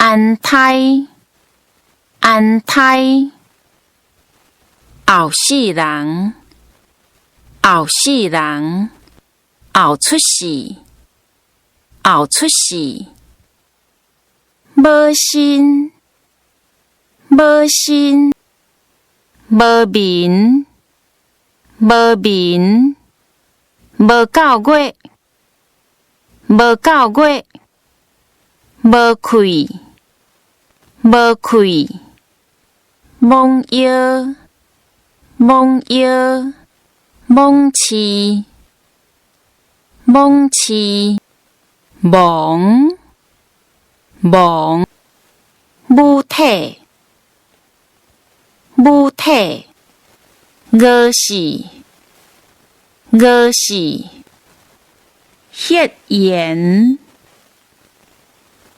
安胎，安胎，後世人，後世人，後出世，後出世，無身，無身，無眠，無眠，無夠月，無夠月，無氣，無氣，罔腰，罔腰，罔市，罔市，魍，魍，母體，母體，餓死，餓死，歇言，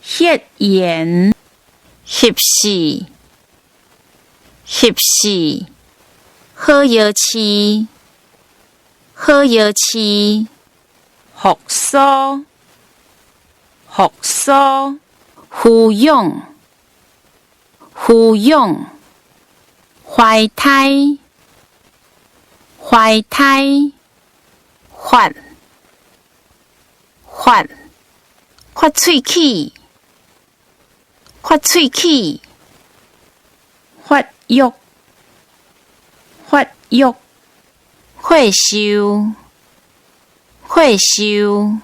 歇言，翕死，翕死，好藥飼，好藥飼，復甦，復甦，撫養，撫養，懷胎，懷胎，發，發，發喙齒，發喙齒，發育，發育，歲壽，歲壽，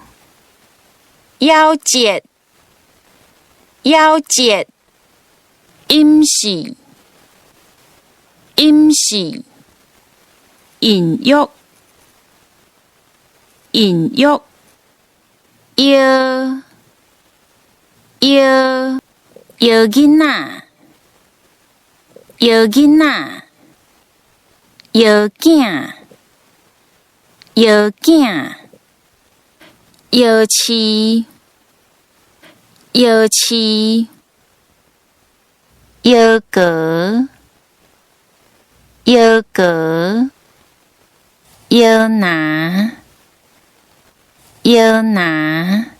夭折，夭折，隱士，隱士，孕育，孕育，藥，藥，藥囡仔，藥囡仔，藥囝，藥囝，藥市，藥市，藥膏，藥膏，藥拿，藥拿。